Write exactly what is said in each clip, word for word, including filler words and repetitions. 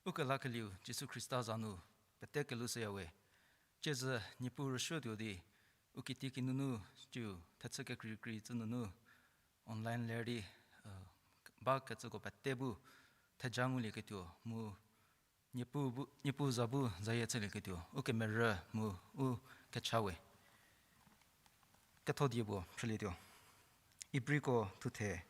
Ukelakelieu Jisu Khrista za nu pete kelhou shüya we. Ciezü Niepuu rüsuotuo di, u kitieki nunu, ciu thechü kekreikrei cü nunu, online ler di, bakecüko pete bu theja ngulieketuo mu Niepuu za bu zayie chülieketuo u kemerü mu u kecha we. Ketho die puo phrülietuo. Ibriko thuthe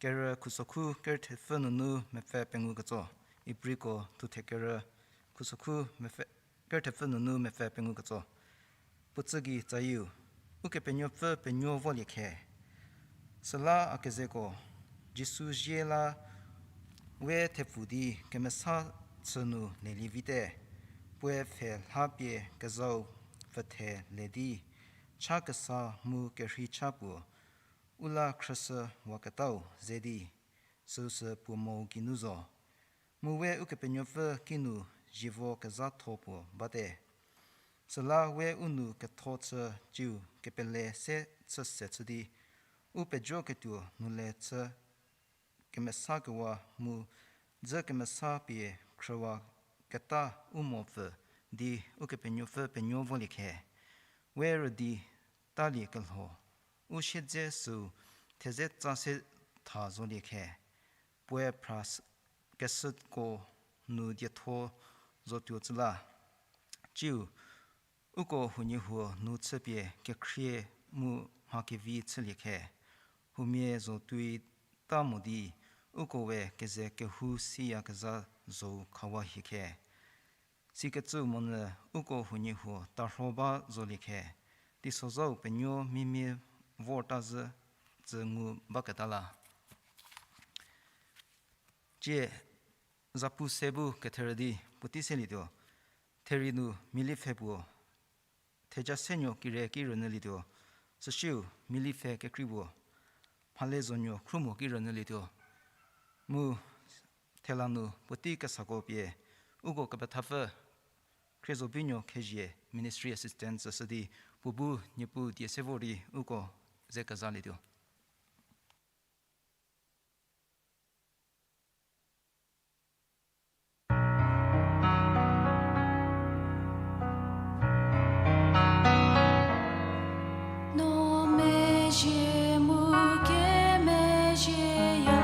kerü khusokhu kerü thepfü nunu mepfü pengou ketso. Ibriko thuthe kerü khusokhu kerü thepfü nunu mepfü pengou ketso. Puo tsü gei tsayieu, Ukepenuopfü penuo volie khe. Süla a kezeko, Jisu zie la we thepfu di kemesa chü nu lelie vite, puoe pfhe lha pie kezhau pfüthe le di, cha kesa mu kerhei cha puo u la khrüshü waketau ze di, süusü puo mo geinu zo. Mu we Ukepenuopfü kinu zievo kezhatho puo bate. Süla we u nou ketho chü ciu kepele se chü se chü di, u pejoketuo nu le chü kemesakewa mu dzü kemesa pie khrüwaketa u mo pfü di Ukepenuopfü penuo volie khe. We rüdi talie kelho, u siedze süu theze tsa se tha zolie khe. Puoe phra kesüko nu dietho zotuo cü la. Ciu, uko huoniehuo nu chüpie kekhrie mu mha kevi chülie khe. Huomia zo tuoi ta mo di, uko we keze kehou siyakezha zhou khawa hie khe. Sikecü monyü uko huoniehuo tarho ba zolie khe, teisozhau penuo mimie vorta zhü tsü ngu baketa la. Cie, zapu se bu ketherü di puotei selietuo, therie nu milipfhe puo theja senuo kire ki rünyülietuo, süsiu milipfhe kekrei puo mhale zonuo khrumo ki rünyülietuo. Mu thela nu puotei kesako pie uko kepethapfü Khriezobinuo Khezhie Ministry Assistant süsü di puo bu Niepuu die se vor di uko ze kezalietuo. No mezhie mu kemezhieya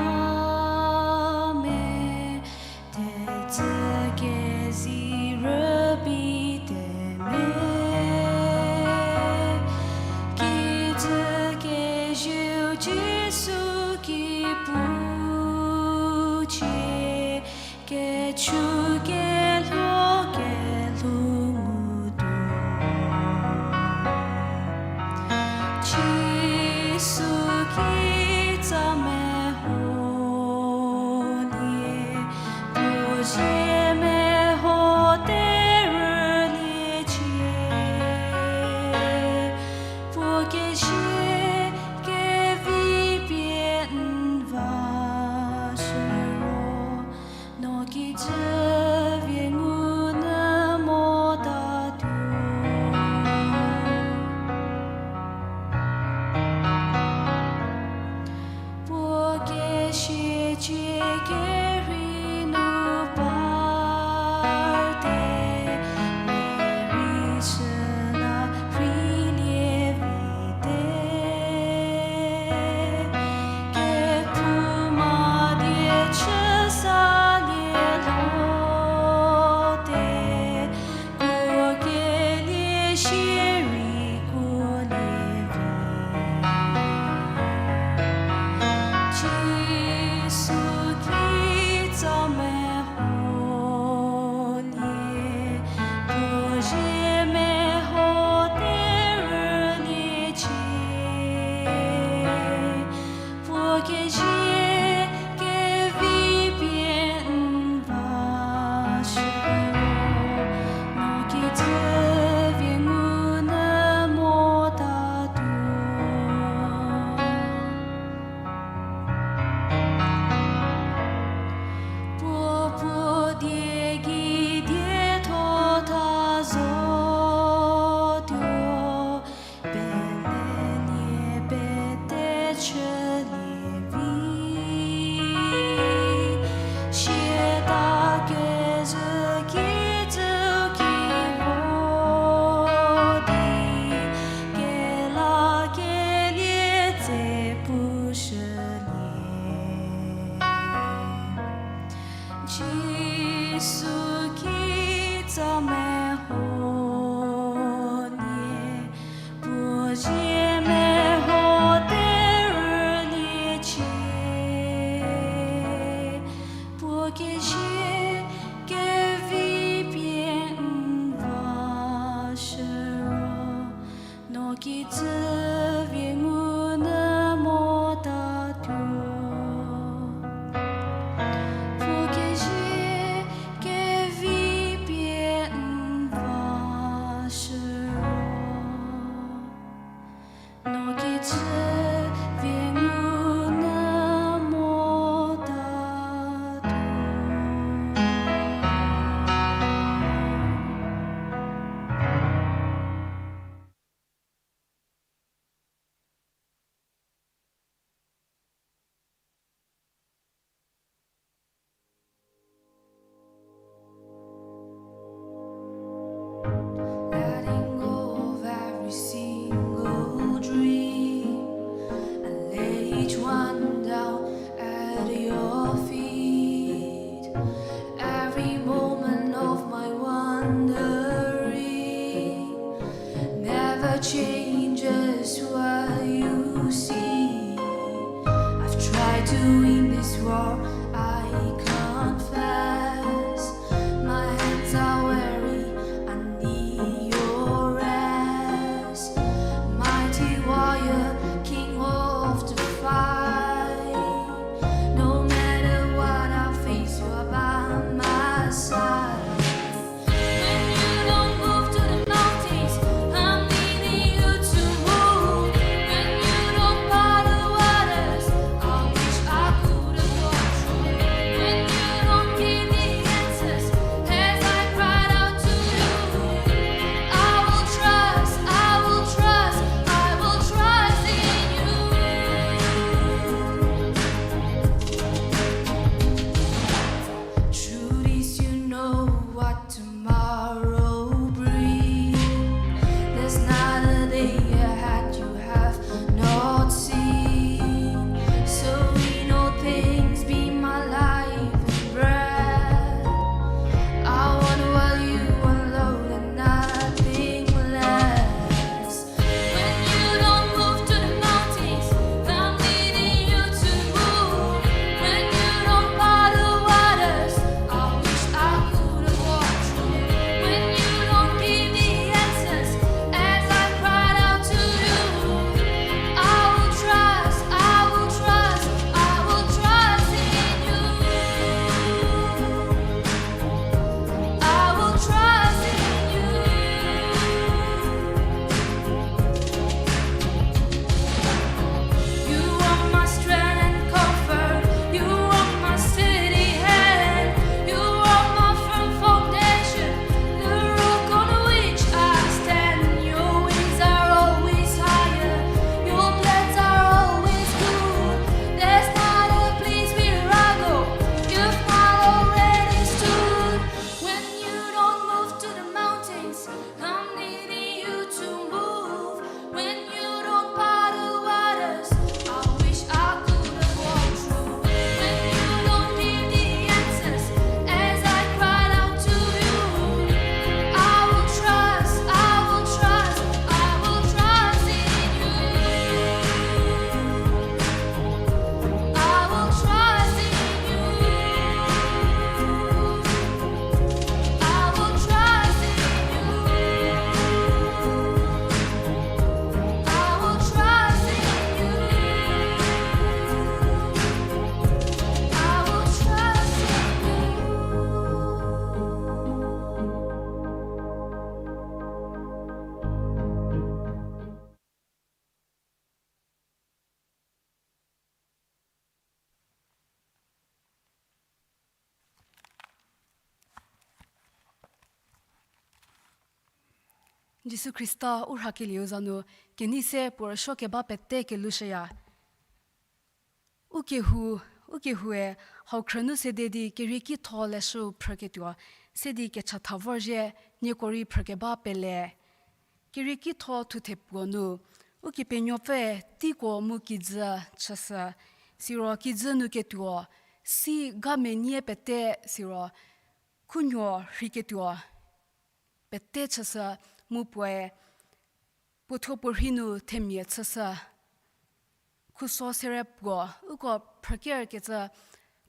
me, thecü kezi rübei te me, kijü kezieu Jisu ki pucie, kechu kelho kelhou ngutuo. Jisu ki tsa meholie, puo zie meho terüliecie. Puo kezie kevi pie n va shüro, no kijü vie ngu nyü motatuo. Puo kesiecie kerhei nu parte, rei süla rei lie vite. Kephouma die chü salie lhote, kuo kelie shierei kuo lie vi. Jisu ki tsa meholie, puo zie meho terüliecie. Puo kezie kevi pie n va shüro, no kijü vie ngu nyü motatuo. Puo puo die gei dietho tha zotuo, pelelie pete chülie vi. Siata kezhü Doing this war, I confess. My hands are weary, I need your rest. Mighty warrior, king of the fight. No matter what I face, you are by my side. When you don't move to the mountains, I'm needing you to move. When you don't part the waters, I wish I could have walked through. When you don't give the answers as I cried out to you, I will trust, I will trust, I will trust in you. Truth is, you know what tomorrow brings. There's not a day ahead you have not seen. So in all things, be my life and breath. I want what you want, Lord, and nothing less. When you don't move to the mountains, I'm needing you to move. When you don't part the waters, I wish I could have walked through. When you don't give the answers as I cried out to you, I will trust, I will trust, I will trust in you. I will trust in you. You are my strength and comfort. You are my steady hand. You are my firm foundation, the rock on which I stand. Your ways are always higher. Your plans are always good. There's not a place where I go you've not already stood. When you don't move to the mountains, I'm needing you to move. When you don't part the waters, I wish I could have walked through. When you don't give the answers as I cried out to you, I will trust, I will trust, I will trust in you. I will trust in you. I will trust in you. I will trust in you. I will trust in you. 耶稣 Khrista u rhakelieu za nu, kenei se puo rüsuo keba pete kelushüya. U kehou, u kehoue, hau khrünu sede di kerieki tho leshüu phrüketuo, se di kechatha vorzhie, nieko rei phrükeba pele. Kerieki tho thuthe puo nu, Ukepenuopfüe teiko mu kijü chüshü, siro kijü nu ketuo, si ga menie pete siro, khunuo rhiketuo, pete chüshü mu puoe, puothuo puo rhi nu themia chüshü. Khuso sere puo, uko phrükerkecü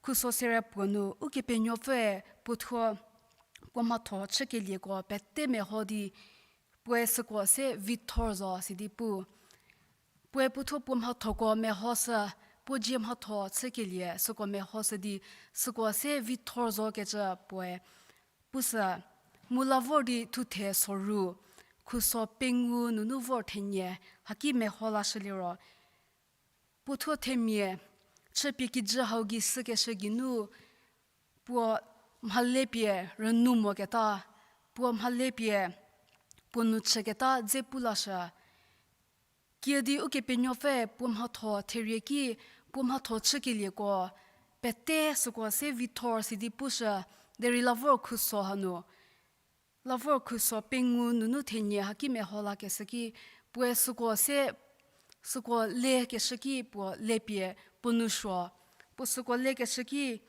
khuso sere puo nu, Ukepenuopfüe puothuo puo mhatho chükelieko pete meho di, puoe süko se vithor zo sidi pu. Puoe puothuo puo mhathoko mehoshü, puo dzie mhatho chükelie süko mehoshü di, süko se vithor zokecü puoe pushü, mu la vor di thuthe soru, khuso pengou nunu vor thenie, haki meho lashüliro. Puothuo themia, chüpie kijü hau gei sükeshü geinu, puo mhale pie rünu moketa, puo mhale pie puo nou chüketa dze pu lashü. Kiüdi Ukepenuopfü puo mhatho therie ki, puo mhatho chükelieko, pete süko se vithor sidi pushü, derei la vor khuso hanu. La vor khuso pengou nunu thenie haki meho lakeshü ki, puoe süko se, süko lekeshü ki puo lepie puo nou suo. Puo süko lekeshü ki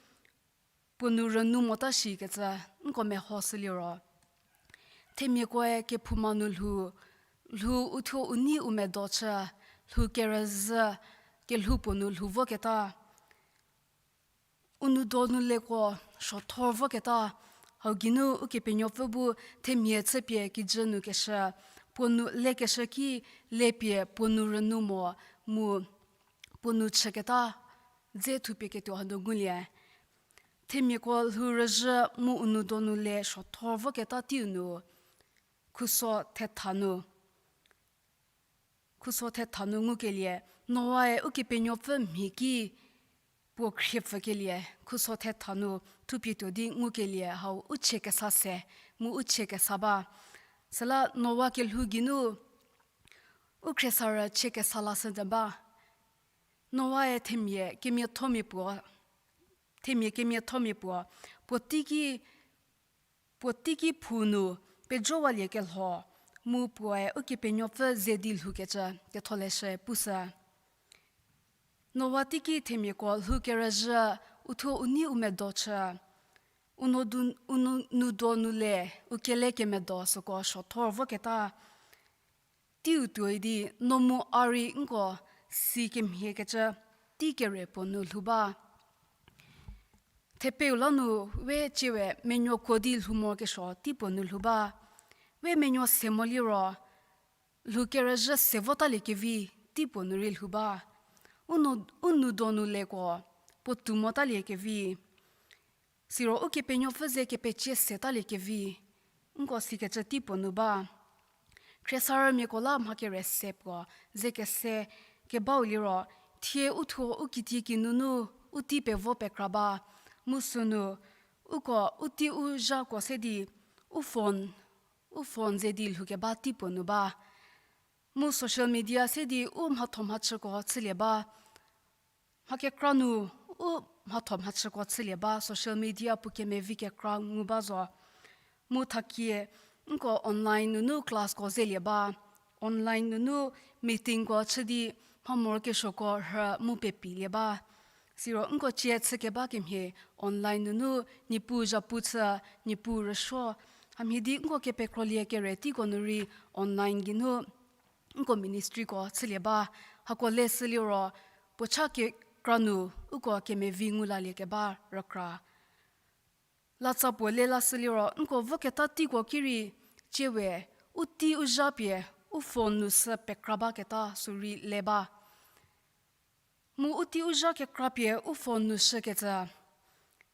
puo nou rünu mota shikecü, nko mehoshü liro. Themiakoe kephouma nu lhou, lhou uthuo u nei u medo chü, lhou kerüzhü, kelhou puo nu lhou voketa. u nou donu leko suothor voketa, hau geinu Ukepenuopfü bu themia chüpie kijü nu keshü, puo nu lekeshü ki lepie puo nu rünou mo, mu puo nu chüketa dze thupie ketuo hanu ngulie. Themiako lhou rüzhü mu u nou donu le suothor voketa teiu nu, khuso thetha nu, khuso thetha nu ngukelie, Noae Ukepenuopfü mhi ki puo khriepfükelie, khuso thetha nu thupie tuo di ngukelie hau u chie kesa se, mu u chie kesa ba. Süla Noa kelhou geinu u khriesarü chie kesa lashü nyü ba. Noae themia kemiathomia puo, themia kemiathomia puo, puo teiki, puo teiki phou nu pejowalie kelho, mu puoe Ukepenuopfü ze di lhoukecü, Ketholeshü pushü. Noa teiki themiako lhou kerüzhü, uthuo u nei u medo chü, u nou donu le, u kele kemedo süko suothor voketa teiu tuoi di, no mu a rei nko si kemhiekecü tei kere puo nu lhou ba. Thepeu la nu we ciewe menuo kuo di lhou morokesuo tei puo nu lhou ba. We menuo se moliro, lhou kerüzhü se votaliekevi tei puo nu rei lhou ba. U nou, u nou donu leko puotou motaliekevi, siro Ukepenuopfü ze kepecie setaliekevi, nko sikecü tei puo nu ba. Khriesarümiako la mha kere se puo ze kese kebau liro, thie uthuo u kitieki nunu u tei pevo pekra ba, mu sünu uko u tei u zhako se di u phone, u phone ze di lhoukeba tei puo nu ba. Mu social media se di u mhatho mhachüko chülie ba. Mha kekra nu u mhatho mhachüko chülie ba, social media puo kemevi kekra ngu ba zo. Mu thakie, nko online nunu classko zelie ba, online nunu meetingko chü di mha morokesuoko rhü mu pepilie ba. Siro nko cie chükeba kemhie online nunu Niepuu zhapu chü, Niepuu rüsuo, hamhie di nko kepekrolie kere teiko nu rei online geinu nko ministryko chülie ba. Hako leshü liro, puo cha kekra nu uko kemevi ngu lalie keba rükra. Latsa puo le lashü liro, nko voketa teiko ki rei ciewe u tei u zha pie u phone nu sü pekra baketa sü rei le ba. Mu u tei u zha kekra pie u phone nu shükecü,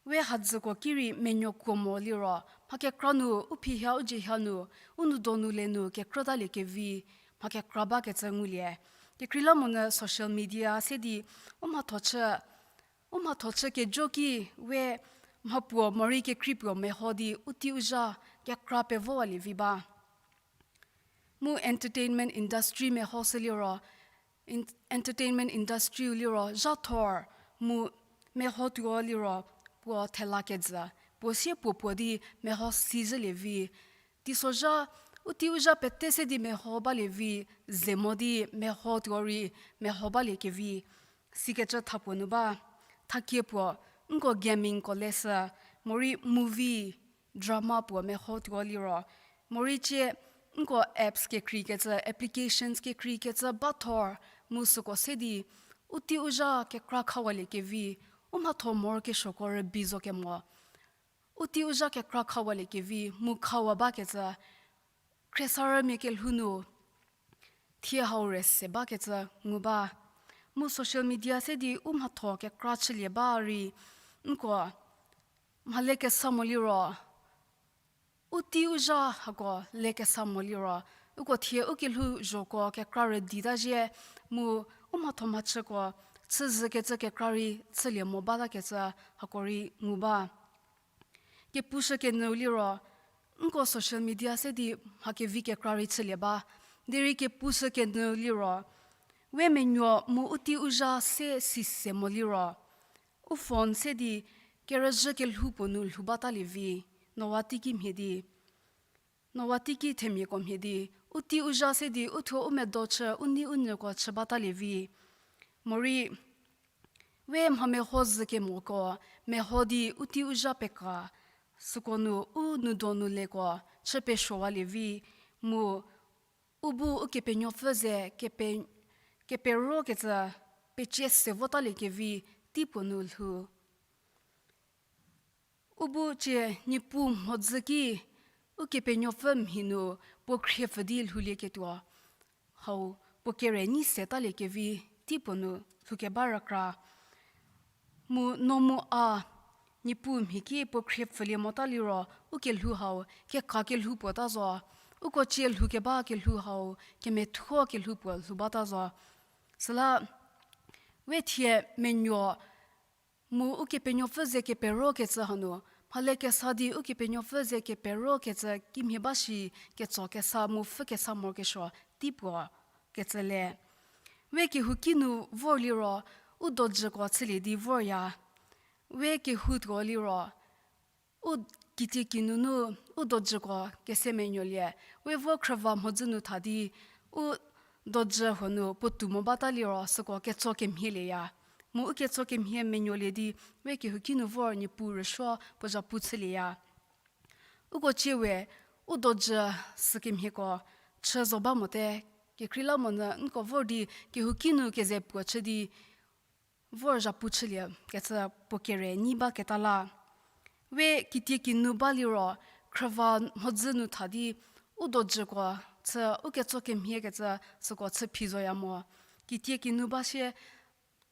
we hadzüko ki rei menuo kuo mo liro, mha kekra nu u phihia u jehia nu, u nou donu le nu kekrütaliekevi, mha kekra bakecü ngulie. Kekreilamonyü social media se di u mhatho chü, u mhatho chü kejo ki we mhapuo morei kekrei puo meho di u tei u zha kekra pevowalie vi ba. Mu entertainment industry mehoshü liro, entertainment industry-u liro zhathor mu mehotuo liro puo thela kejü, puo sie puo puo di meho si zhülie vi. Teisozha, u tei u zha pete se di meho balie vi, ze mo di mehotuo rei meho baliekevi, sikecü thapuo nu ba. Thakie puo, nko gamingko leshü, morei movie, drama puo mehotuo liro, morei cie nko apps kekreikecü, applications kekreikecü bathor, mu süko se di u tei u zha kekra khawaliekevi, u mhatho morokesuoko rübei zo kemo, u tei u zha kekra khawaliekevi mu khawa bakecü, khriesarümia kelhou nu thie hau re se bakecü ngu ba. Mu social media se di u mhatho kekra chülie ba rei, nko mha lekesa mo liro, u tei u zha hako lekesa mo liro, uko thie u kelhouzhoko kekra rüdita zhie, mu u mhatho mhachüko chüzhükecü kekra rei chülie mo batakecü hako rei ngu ba. Kepushü kenyüu liro, nko social media se di mha kevi kekra rei chülie ba. Derei kepushü kenyüu liro, we menuo mu u tei u zha se sise mo liro, u phone se di kerüzhü kelhou puo nu lhou batalie vi, Noa teiki mhie di. Noa teiki themiako mhie di, u tei u zha se di u thuo u medo chü, u nei u nyüko chü batalie vi. Morei, we mha meho zhü kemoko, meho di u tei u zha peka, süko nu u nou donu leko chü pesuowalie vi, mu u bu Ukepenuopfü ze kepe, keperokecü pecie se votaliekevi tei puo nu lhou. U bu cie Niepuu mhodzü ki Ukepenuopfü mhi nu puo khriepfü di lhoulieketuo hau puo kere nyi se taliekevi teipuo nu lhoukeba rükra. Mu no mu a, Niepuu mhi ki puo khriepfülie mota liro, u kelhou hau keka kelhou puo ta zo. Uko cie lhoukeba kelhou hau kemethuo kelhou puo lhou bata zo. Süla, we thie menuo mu Ukepenuopfü ze keperokecü hanu, mhale kesa di Ukepenuopfü ze keperokecü kimhie ba shi ketso kesa mu pfhü kesa morokesuo teipuo kecü le. We kehouki nu vor liro, u dojüko chülie di vorya. We kehoutuo liro, u kitie kinunu, u dojüko kese menuolie, we vo khrüva mhodzü nu tha di, u dojü huo nu puotou mo bata liro süko ketso kemhielieya. Mu u ketso kemhie menuolie di, we kehouki nu vor Niepuu rüsuo puo zhapu chülieya. Uko cie we, u dojü sükemhieko chü zo ba mote, kekreilamonyü nko vor di kehouki nu keze puo chü di, vor zhapu chülie kecü puo kere nyi baketa la. We kitie kinu ba liro, khrüva mhodzü nu tha di, u dojüko chü u ketso kemhiekecü süko chü phi zoya mo. Kitie kinu ba sie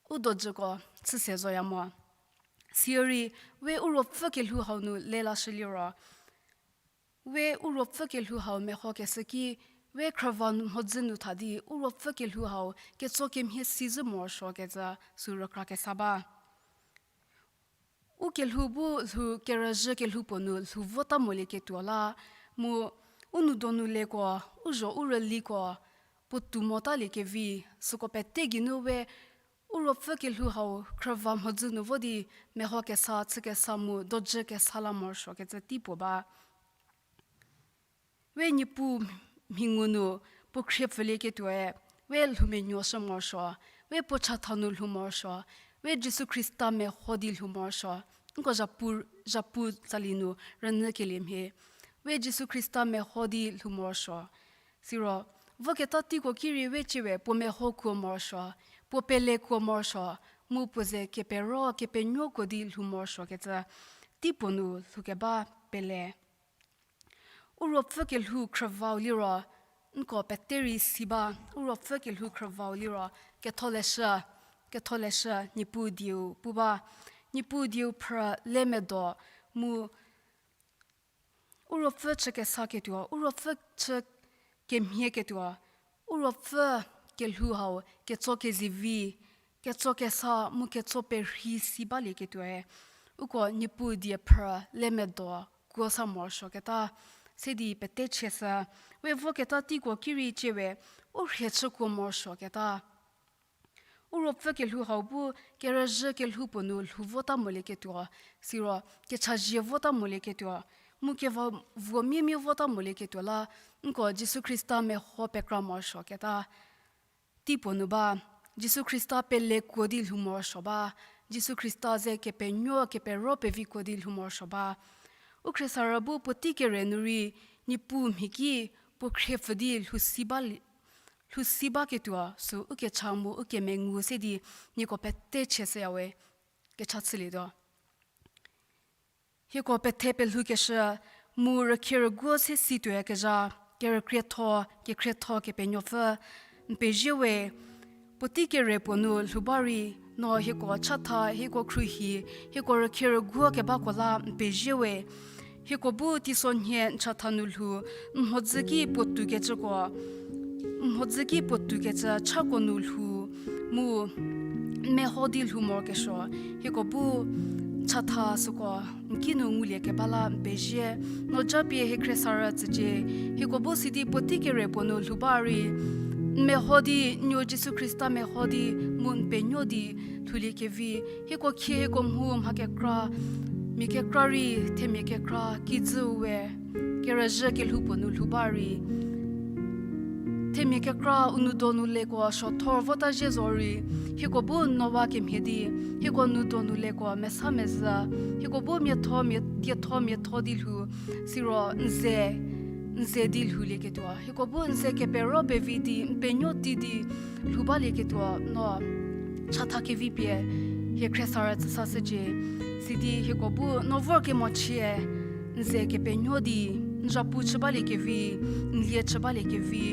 u dojüko chü se zoya mo. Sirei, we u ruopfü kelhou hau nu lelashü liro, we u ruopfü kelhou hau mehokeshü ki, we khrüva mhodzü nu tha di u ruopfü kelhou hau ketso kemhie si zhü morosuokecü sü rükrakesa ba. U kelhou bu lhou kerüzhü kelhou puo nu lhou vota molieketuo la, mu u nou donu leko, u zho u rüliko, puotou motaliekevi, süko pete geinu we, u ruopfü kelhou hau khrüva mhodzü nu vo di, mehokesa, chükesa mu dojü kesa la morosuokecü tei puo ba. We Niepuu mhingu nu puo khrie pfhülieketuoe, we lhoumenuoshü morosuo, we puo chatha nu lhou morosuo, we Jisu Khrista meho di lhou morosuo, nko zhapu, zhapu tsali nu rünyükelie mhie, we Jisu Khrista meho di lhou morosuo. Siro, voketa teiko ki rei we ciewe puo meho kuo morosuo, puo pele kuo morosuo, mu puo ze kepero, kepenuo kuo di lhou morosuokecü, tei puo nu lhoukeba pele. U ruopfü kelhou khrüvau liro, nko pete rei si ba, u ruopfü kelhou khrüvau liro, ketholeshü, ketholeshü, Niepuu dieu pu ba, Niepuu dieu phrü le medo, mu u ruopfü chü kesaketuo, u ruopfü chü kemhieketuo, u ruopfü kelhou hau ketso kezivi, ketso kesa mu ketso perhi si balieketuoe, uko Niepuu die phrü le medo kuo sa morosuoketa, se di pete chieshü, we voketa teiko ki rei ciewe, u rhie chü kuo morosuoketa. U ruopfü kelhou hau bu kerüzhü kelhou puo nu lhou vota molieketuo, siro kechazie vota molieketuo, mu keva vuo miemie vota molieketuo la, nko Jisu Khrista meho pekra morosuoketa tei puo nu ba, Jisu Khrista pele kuo di lhou morosuo ba, Jisu Khrista ze kepenuo kepero pevi kuo di lhou morosuo ba. U khriesarü bu puotei kere nu rei, Niepuu mhi ki puo khrie pfhü di lhou si ba li-, lhou si baketuo, sü ukecha mu ukemengu se di, nieko pete chieshüyawe, kecha chülietuo. Hieko pethe pelhoukeshü, mu rükhie rüguo se si tuoyakezha, kerükrietho, kekhrietho Kepenuopfü, n pezie we, puotei kere puo nu lhou ba rei, no hieko chatha, hieko khruohi, hieko rükhie rüguo kebako la n pezie we. Hieko bu teisonhie n chatha nu lhou, n mhodzü ki puotoukecüko, n mhodzü ki puotoukecü chako nu lhou, mu n meho di lhou morokesuo, hieko bu n chatha süko n ki nu ngulie keba la n pezie, no japie hie khriesarü tsücie, hieko bu sidi puotei kere puo nu lhou ba rei, n meho di, n nuo Jisu Khrista meho di, mu n penuo di, lhouliekevi, hieko khie hieko mhu mha kekra, mia kekra rei, themia kekra, kijüu we, kerüzhü kelhou puo nu lhou ba rei. Themia kekra u nou donu leko suothor vota zhie zo rei, hieko bu Noa kemhie di, hieko nou donu leko mesa mezhü, hieko bu miatho mia, tietho miatho di lhou, siro n ze, n ze di lhoulieketuo, hieko bu n ze kepero pevi di, n penuo tei di, lhou balieketuo, no chatha kevi pie, hie khriesarü tsüsashücie. Sidi hieko bu no vorkemo chie, n ze kepenuo di, n zhapu chü baliekevi, n lie chü baliekevi,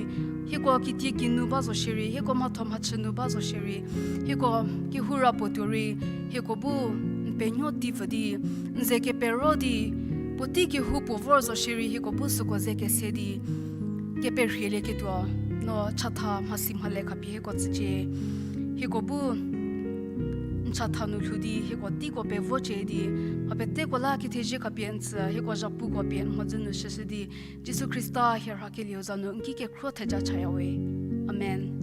hieko kitie kinu ba zo shierei, hieko mhatho mhachü nu ba zo shierei, hieko kehou ra puo tuo rei, hieko bu n penuo di pfü di, n ze kepero di, puotei kehou puo vor zo shierei, hieko bu süko ze kese di, keperhielieketuo, no chatha mhasi mhale khapie hieko tsücie. Hieko bu n chatha nu lhou di, hieko teiko pevocie di, mha peteko la kethezie khapie n tsü, hieko zhapuko pie n mhodzü nu shüshü di, Jisu Khrista hie rhakelieu za nu n ki kekhruo theja chaya we. Amen.